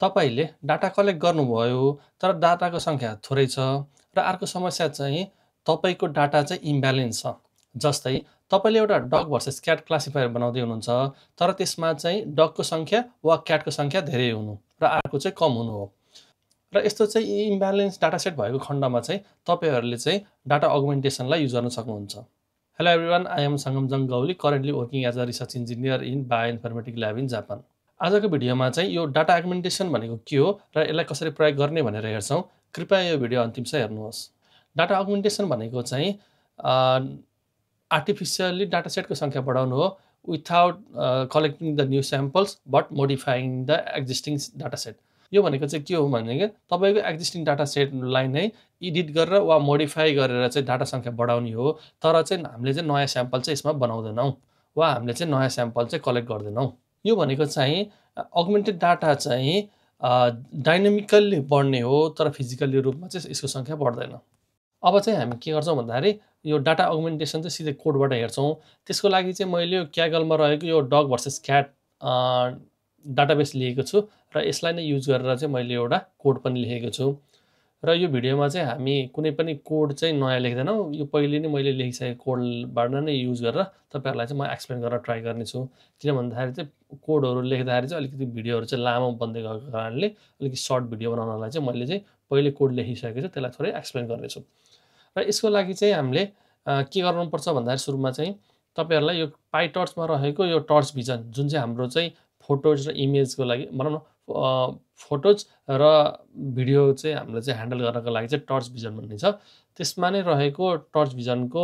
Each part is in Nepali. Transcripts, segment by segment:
तपाईले डाटा कलेक्ट गर्नुभयो तर डाटाको संख्या थोरै छ र अर्को समस्या चाहिँ तपाईको डाटा चाहिँ इम्ब्यालेन्स छ। जस्तै तपाईले एउटा डग भर्सेस क्याट क्लासिफायर बनाउँदै हुनुहुन्छ तर त्यसमा चाहिँ डगको संख्या वा क्याटको संख्या धेरै हुनु र अर्को चाहिँ कम हुनु हो। र यस्तो चाहिँ इम्ब्यालेन्स डाटा सेट भएको खण्डमा चाहिँ तपाईहरुले चाहिँ डाटा अगमेन्टेसनलाई युज गर्न सक्नुहुन्छ। Hello everyone, I am Sangam Jangauli, currently working as a research engineer in bioinformatic lab in Japan. आजको भिडियोमा चाहिँ यो डाटा एग्मेन्टेसन भनेको के हो र यसलाई कसरी प्रयोग गर्ने भनेर हेर्छौँ। कृपया यो भिडियो अन्तिमसम्म हेर्नुहोस्। डाटा अगमेन्टेसन भनेको चाहिँ आर्टिफिसियली डाटा सेटको संख्या बढाउनु हो without collecting the new samples but modifying the existing data set. यो भनेको चाहिँ के हो भने तपाईको एक्जिस्टिङ डाटा सेटलाई नै एडिट गरेर वा मोडिफाई गरेर चाहिँ डाटा संख्या बढाउने हो, तर चाहिँ हामीले चाहिँ नयाँ स्याम्पल चाहिँ यसमा बनाउँदैनौँ वा हामीले चाहिँ नयाँ स्याम्पल चाहिँ कलेक्ट गर्दैनौँ। यो भनेको चाहिँ अगमेन्टेड डाटा चाहिँ डाइनामिकल्ली बढ्ने हो तर फिजिकल्ली रूपमा चाहिँ यसको संख्या बढ्दैन। अब चाहिँ हामी के गर्छौँ भन्दाखेरि यो डाटा अगमेन्टेसन चाहिँ सिधै कोडबाट हेर्छौँ। त्यसको लागि चाहिँ मैले यो क्यागलमा रहेको यो डग भर्सेस क्याट डाटाबेस लिएको छु र यसलाई नै युज गरेर चाहिँ मैले एउटा कोड पनि लेखेको छु। र यो भिडियोमा चाहिँ हामी कुनै पनि कोड चाहिँ नयाँ लेख्दैनौँ, यो पहिले नै मैले लेखिसकेको कोडबाट नै युज गरेर तपाईहरुलाई चाहिँ म एक्सप्लेन गर्न ट्राई गर्नेछु। किन भन्दाखेरि चाहिँ कोडहरू लेख्दाखेरि चाहिँ अलिकति भिडियोहरू चाहिँ लामो बन्दै गएको कारणले अलिकति सर्ट भिडियो बनाउनलाई चाहिँ मैले चाहिँ पहिले कोड लेखिसकेको छु, त्यसलाई थोरै एक्सप्लेन गर्नेछु। र यसको लागि चाहिँ हामीले के गर्नुपर्छ भन्दाखेरि सुरुमा चाहिँ तपाईहरुलाई यो पाइटर्चमा रहेको यो टर्च भिजन जुन चाहिँ हाम्रो चाहिँ फोटोज र इमेजको लागि भनौँ न फोटोज र भिडियो चाहिँ हामीले चाहिँ ह्यान्डल गर्नको लागि चाहिँ टर्च भिजन भन्ने छ। त्यसमा नै रहेको टर्च भिजनको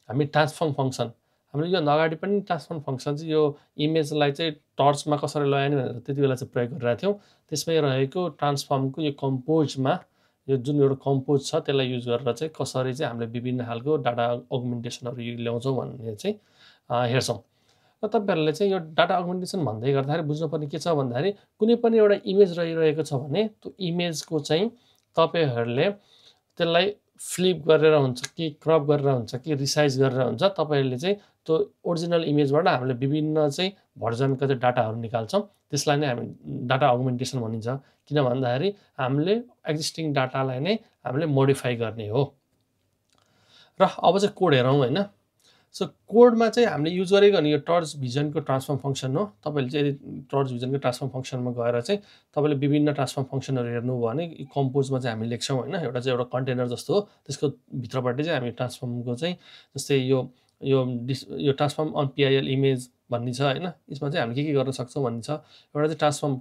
हामी ट्रान्सफर्म फङ्सन, हामीले यो अगाडि पनि ट्रान्सफर्म फङ्सन चाहिँ यो इमेजलाई चाहिँ टर्चमा कसरी लगाउने भनेर त्यति बेला चाहिँ प्रयोग गरिरहेको थियौँ। त्यसमै रहेको ट्रान्सफर्मको यो कम्पोजमा यो जुन एउटा कम्पोज छ त्यसलाई युज गरेर चाहिँ कसरी चाहिँ हामीले विभिन्न खालको डाटा अगमेन्टेसनहरू ल्याउँछौँ भन्ने चाहिँ हेर्छौँ। र तपाईहरुले चाहिँ यो डाटा अगमेन्टेसन भन्दै गर्दाखेरि बुझ्नुपर्ने के छ भन्दाखेरि कुनै पनि एउटा इमेज रहिरहेको छ भने त्यो इमेजको चाहिँ तपाईहरुले त्यसलाई फ्लिप गरेर हुन्छ कि क्रप गरेर हुन्छ कि रिसाइज गरेर हुन्छ, तपाईहरुले चाहिँ त्यो ओरिजिनल इमेजबाट हामीले विभिन्न चाहिँ भर्जनका चाहिँ डाटाहरू निकाल्छौँ। त्यसलाई नै हामी डाटा अगमेन्टेसन भनिन्छ। किन भन्दाखेरि हामीले एक्जिस्टिङ डाटालाई नै हामीले मोडिफाई गर्ने हो। र अब चाहिँ कोड हेरौँ हैन। सो कोडमा चाहिँ हामीले युज गरेको नि यो टर्च भिजनको ट्रान्सफर्म फङ्सन हो। तपाईले चाहिँ टर्च भिजनको ट्रान्सफर्म फङ्सनमा गएर चाहिँ तपाईले विभिन्न ट्रान्सफर्म फङ्सनहरू हेर्नुभयो भने कम्पोजमा चाहिँ हामी लेख्छौँ हैन। एउटा चाहिँ एउटा कन्टेनर जस्तो हो, त्यसको भित्रबाटै चाहिँ हामी ट्रान्सफर्मको चाहिँ जस्तै यो ट्रान्सफर्म अन पिआइएल इमेज भन्ने छ हैन। यसमा चाहिँ हामी के गर्न सक्छौँ भन्ने छ। एउटा चाहिँ ट्रान्सफर्म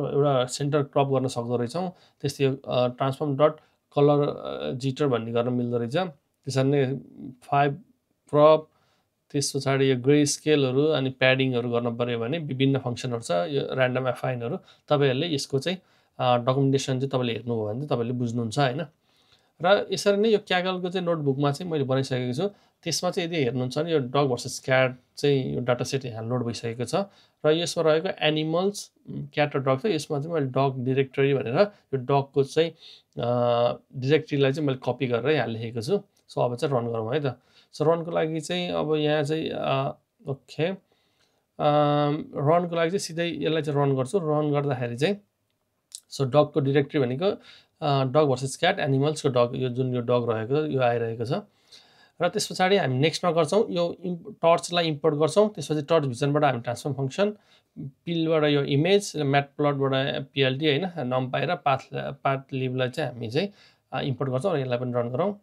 एउटा सेन्टर क्रप गर्न सक्दो रहेछौँ। त्यस्तै ट्रान्सफर्म डट कलर जिटर भन्ने गर्न मिल्दो रहेछ। त्यसरी नै 5 क्रप, त्यस पछाडि यो ग्रे स्केलहरू अनि प्याडिङहरू गर्न पर्यो भने विभिन्न फङ्सनहरू छ। यो ऱ्यान्डम एफाइनहरू तपाईहरुले यसको चाहिँ डकुमेन्टेसन चाहिँ तपाईले हेर्नुभयो भने तपाईले बुझ्नुहुन्छ हैन। र यसरी नै यो क्यागलको चाहिँ नोटबुकमा चाहिँ मैले बनाइसकेको छु। त्यसमा चाहिँ यदि हेर्नुहुन्छ भने यो डग भर्सेस क्याट चाहिँ यो डाटा सेट यहाँ लोड भइसकेको छ र यसमा रहेको एनिमल्स क्याट र डग छ। यसमा चाहिँ मैले डग डिरेक्टरी भनेर यो डगको चाहिँ डिरेक्टरीलाई चाहिँ मैले कपी गरेर यहाँ लेखेको छु। सो अब चाहिँ रन गरौँ है त। सो रनको लागि चाहिँ अब यहाँ चाहिँ ओके रनको लागि चाहिँ सिधै यसलाई चाहिँ रन गर्छु। रन गर्दाखेरि चाहिँ सो डगको डिरेक्टरी भनेको डग भर्सेस क्याट एनिमल्सको डग, यो जुन यो डग रहेको छ यो आइरहेको छ। र त्यस पछाडि हामी नेक्स्टमा गर्छौँ यो टर्चलाई इम्पोर्ट गर्छौँ। त्यसपछि टर्च भिजनबाट हामी ट्रान्सफर्म फङ्सन, पिलबाट यो इमेज, म्याटप्लटबाट पिएलटी हैन नम्पाई र पाथलिबलाई चाहिँ हामी चाहिँ इम्पोर्ट गर्छौँ र यसलाई पनि रन गरौँ।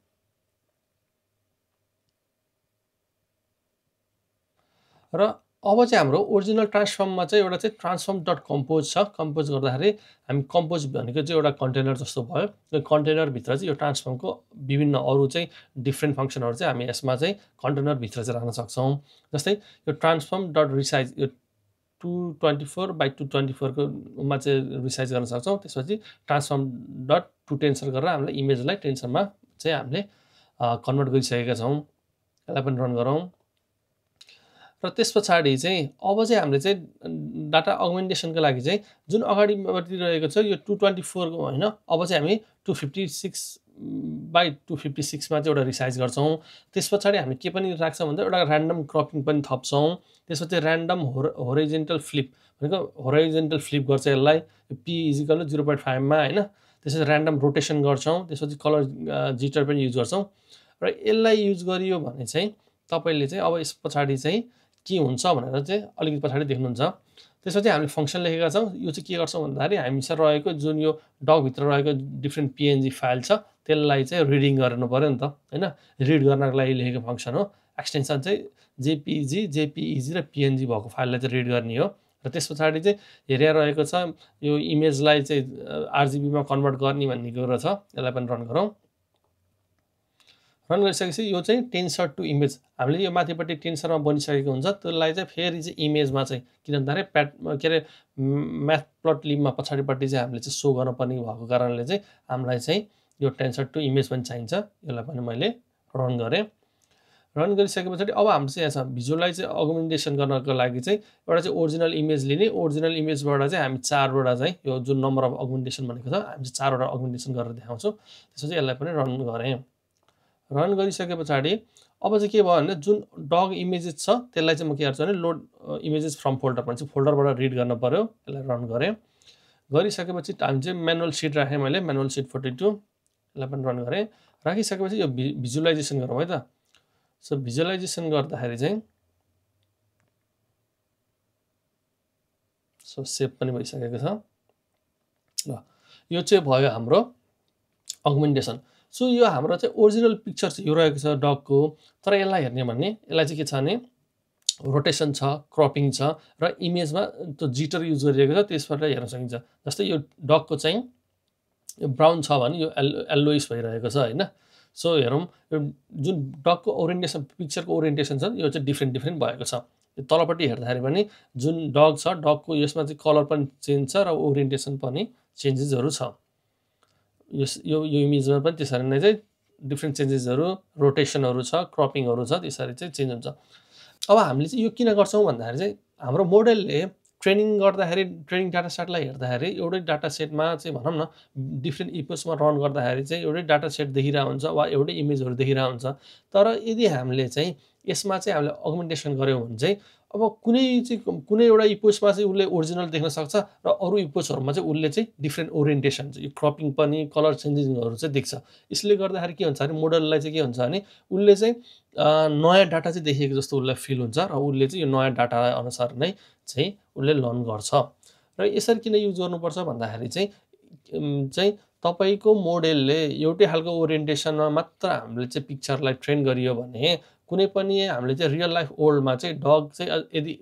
र अब चाहिँ हाम्रो ओरिजिनल ट्रान्सफर्ममा चाहिँ एउटा चाहिँ ट्रान्सफर्म डट कम्पोज छ। कम्पोज गर्दाखेरि हामी कम्पोज भनेको चाहिँ एउटा कन्टेनर जस्तो भयो। यो कन्टेनरभित्र चाहिँ यो ट्रान्सफर्मको विभिन्न अरू चाहिँ डिफ्रेन्ट फङ्सनहरू चाहिँ हामी यसमा चाहिँ कन्टेनरभित्र चाहिँ राख्न सक्छौँ। जस्तै यो ट्रान्सफर्म डट रिसाइज यो 224/224 को मा चाहिँ रिसाइज गर्न सक्छौँ। त्यसपछि ट्रान्सफर्म डट टु टेन्सर गरेर हामीले इमेजलाई टेन्सरमा चाहिँ हामीले कन्भर्ट गरिसकेका छौँ। यसलाई पनि रन गरौँ। र त्यस पछाडि चाहिँ अब चाहिँ हामीले चाहिँ डाटा अगमेन्टेसनको लागि चाहिँ जुन अगाडि रहेको छ यो 224 को हैन, अब चाहिँ हामी 256 बाई 256 मा चाहिँ एउटा रिसाइज गर्छौँ। त्यस पछाडि हामी के पनि राख्छौँ भन्दा एउटा ऱ्यान्डम क्रपिङ पनि थप्छौँ। त्यसपछि ऱ्यान्डम होराइजन्टल फ्लिप भनेको होराइजन्टल फ्लिप गर्छ यसलाई p = 0.5 मा हैन। त्यसपछि ऱ्यान्डम रोटेसन गर्छौँ। त्यसपछि कलर जिटर पनि युज गर्छौँ र यसलाई युज गरियो भने चाहिँ तपाईले चाहिँ अब यस पछाडि चाहिँ के हुन्छ भनेर चाहिँ अलिकति पछाडि देख्नुहुन्छ। त्यसपछि हामीले फंक्सन लेखेका छौँ। यो चाहिँ के गर्छौँ भन्दाखेरि हामीसँग रहेको जुन यो डग भित्र रहेको डिफरेन्ट png फाइल छ त्यसलाई चाहिँ रिडिङ गर्नु पर्यो नि त हैन। रिड गर्नको लागि लेखेको फंक्सन हो। एक्सटेन्सन चाहिँ jpeg र png भएको फाइललाई चाहिँ रिड गर्ने हो। र त्यस पछाडि चाहिँ हेरिया रहेको छ यो इमेजलाई चाहिँ RGB मा कन्भर्ट गर्ने भन्ने कुरा छ। यसलाई पनि रन गरौँ। रन गरिसकेपछि यो चाहिँ टेन्सर टु इमेज हामीले यो माथिपट्टि टेन्सरमा बनिसकेको हुन्छ। त्यसलाई चाहिँ फेरि चाहिँ इमेजमा चाहिँ किन भन्दाखेरि के अरे म्याटप्लटलिबमा पछाडिपट्टि चाहिँ हामीले चाहिँ सो गर्न पर्ने भएको कारणले चाहिँ हामीलाई चाहिँ यो टेन्सर टु इमेज पनि चाहिन्छ। यसलाई पनि मैले रन गरेँ। रन गरिसके पछाडि अब हाम्रो चाहिँ यहाँ छ भिजुअलाइज चाहिँ अगुमेन्टेसन गर्नको लागि चाहिँ एउटा चाहिँ ओरिजिनल इमेज लिने। ओरिजिनल इमेजबाट चाहिँ हामी 4 वटा चाहिँ यो जुन नम्बर अफ अगुमेन्टेसन भनेको छ हामी चाहिँ 4 वटा अगुमेन्टेसन गरेर देखाउँछौँ। त्यसपछि यसलाई पनि रन गरेँ। रन गरिसके पछाडि अब चाहिँ के भयो भने जुन डग इमेजेस छ त्यसलाई चाहिँ म के गर्छु भने लोड इमेजेस फ्रम फोल्डर भन्छ फोल्डरबाट रिड गर्न पर्यो। यसलाई रन गरेँ। गरिसकेपछि हामी चाहिँ म्यानुअल सिट राखेँ मैले म्यानुअल सिट 42। यसलाई पनि रन गरेँ। राखिसकेपछि यो भिजुअलाइजेसन गरौँ है त। सो भिजुअलाइजेसन गर्दाखेरि चाहिँ सो सेभ पनि भइसकेको छ ल। यो चाहिँ भयो हाम्रो अगुमेन्टेसन। सो यो हाम्रो चाहिँ ओरिजिनल पिक्चर चाहिँ यो रहेको छ डगको। तर यसलाई हेर्ने भने यसलाई चाहिँ के छ भने रोटेसन छ क्रपिङ छ र इमेजमा त्यो जिटर युज गरिएको छ त्यसबाट हेर्न सकिन्छ। जस्तै यो डगको चाहिँ यो ब्राउन छ भने यो येल्लोइस भइरहेको छ हैन। सो हेरौँ यो जुन डगको ओरिएन्टेसन पिक्चरको ओरिएन्टेसन छ यो चाहिँ डिफ्रेन्ट भएको छ। यो तलपट्टि हेर्दाखेरि पनि जुन डग छ डगको यसमा चाहिँ कलर पनि चेन्ज छ र ओरिएन्टेसन पनि चेन्जेसहरू छ। यो इमेजमा पनि त्यसरी नै चाहिँ डिफ्रेन्ट चेन्जेसहरू रोटेसनहरू छ क्रपिङहरू छ त्यसरी चाहिँ चेन्ज हुन्छ। अब हामीले चाहिँ यो किन गर्छौँ भन्दाखेरि चाहिँ हाम्रो मोडलले ट्रेनिङ गर्दाखेरि ट्रेनिङ डाटा सेटलाई हेर्दाखेरि एउटै डाटा सेटमा चाहिँ भनौँ न डिफ्रेन्ट इपोसमा रन गर्दाखेरि चाहिँ एउटै डाटा सेट देखिरहेको हुन्छ वा एउटै इमेजहरू देखिरहेको हुन्छ। तर यदि हामीले चाहिँ यसमा चाहिँ हामीले अगुमेन्टेसन गऱ्यौँ भने चाहिँ अब कुनै एउटा इपोसमा चाहिँ उसले ओरिजिनल देख्न सक्छ र अरू इपोसहरूमा चाहिँ उसले चाहिँ डिफ्रेन्ट ओरिएन्टेसन चाहिँ यो क्रपिङ पनि कलर चेन्जिङहरू चाहिँ देख्छ। यसले गर्दाखेरि के हुन्छ भने मोडललाई चाहिँ के हुन्छ भने उसले चाहिँ नयाँ डाटा चाहिँ देखेको जस्तो उसलाई फिल हुन्छ र उसले चाहिँ यो नयाँ डाटा अनुसार नै चाहिँ उसले लर्न गर्छ। र यसरी किन युज गर्नुपर्छ भन्दाखेरि चाहिँ तपाईको मोडलले एउटै खालको ओरिएन्टेसनमा मात्र हामीले चाहिँ पिक्चरलाई ट्रेन गरियो भने कुनै पनि हामीले चाहिँ रियल लाइफ वर्ल्डमा चाहिँ डग चाहिँ यदि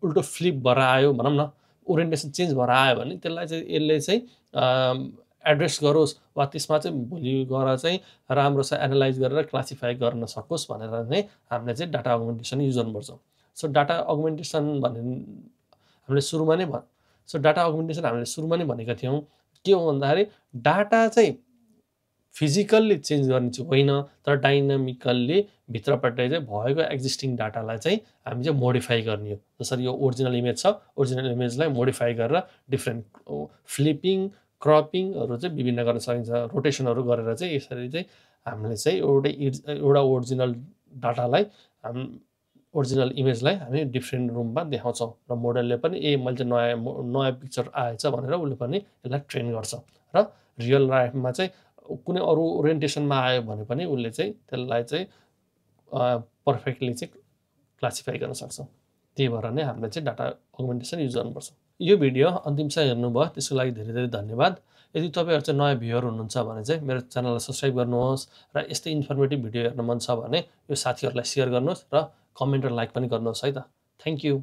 उल्टो फ्लिप भएर आयो भनौँ न ओरिएन्टेसन चेन्ज भएर आयो भने त्यसलाई चाहिँ यसले चाहिँ एड्रेस गरोस् वा त्यसमा चाहिँ भोलि गएर चाहिँ राम्रोसँग एनालाइज गरेर क्लासिफाई गर्न सकोस् भनेर नै हामीले चाहिँ डाटा अगुमेन्टेसन युज गर्नुपर्छ। सो डाटा अगुमेन्टेसन हामीले सुरुमा नै भनेका थियौँ के हो भन्दाखेरि डाटा चाहिँ फिजिकल्ली चेन्ज गर्ने चाहिँ होइन तर डाइनामिकल्ली भित्रपट्टि चाहिँ भएको एक्जिस्टिङ डाटालाई चाहिँ हामी चाहिँ मोडिफाई गर्ने हो। जसरी यो ओरिजिनल इमेज छ ओरिजिनल इमेजलाई मोडिफाई गरेर डिफ्रेन्ट फ्लिपिङ क्रपिङहरू चाहिँ विभिन्न गर्न सकिन्छ। रोटेसनहरू गरेर चाहिँ यसरी चाहिँ हामीले चाहिँ एउटा ओरिजिनल डाटालाई ओरिजिनल इमेजलाई हामी डिफ्रेन्ट रुममा देखाउँछौँ र मोडलले पनि मैले चाहिँ नयाँ पिक्चर आएछ भनेर उसले पनि यसलाई ट्रेन गर्छ र रियल लाइफमा चाहिँ कुनै अरू ओरिएन्टेसनमा आयो भने पनि उसले चाहिँ त्यसलाई चाहिँ पर्फेक्टली चाहिँ क्लासिफाई गर्न सक्छ। त्यही भएर नै हामीले चाहिँ डाटा अगुमेन्टेसन युज गर्नुपर्छ। यो भिडियो अन्तिमसम्म हेर्नुभयो त्यसको लागि धेरै धेरै धन्यवाद। यदि तपाईँहरू चाहिँ नयाँ भ्युअर हुनुहुन्छ भने चाहिँ मेरो च्यानललाई सब्सक्राइब गर्नुहोस् र यस्तै इन्फर्मेटिभ भिडियो हेर्न मन छ भने यो साथीहरूलाई सेयर गर्नुहोस् र कमेन्ट र लाइक पनि गर्नुहोस् है त। Thank you.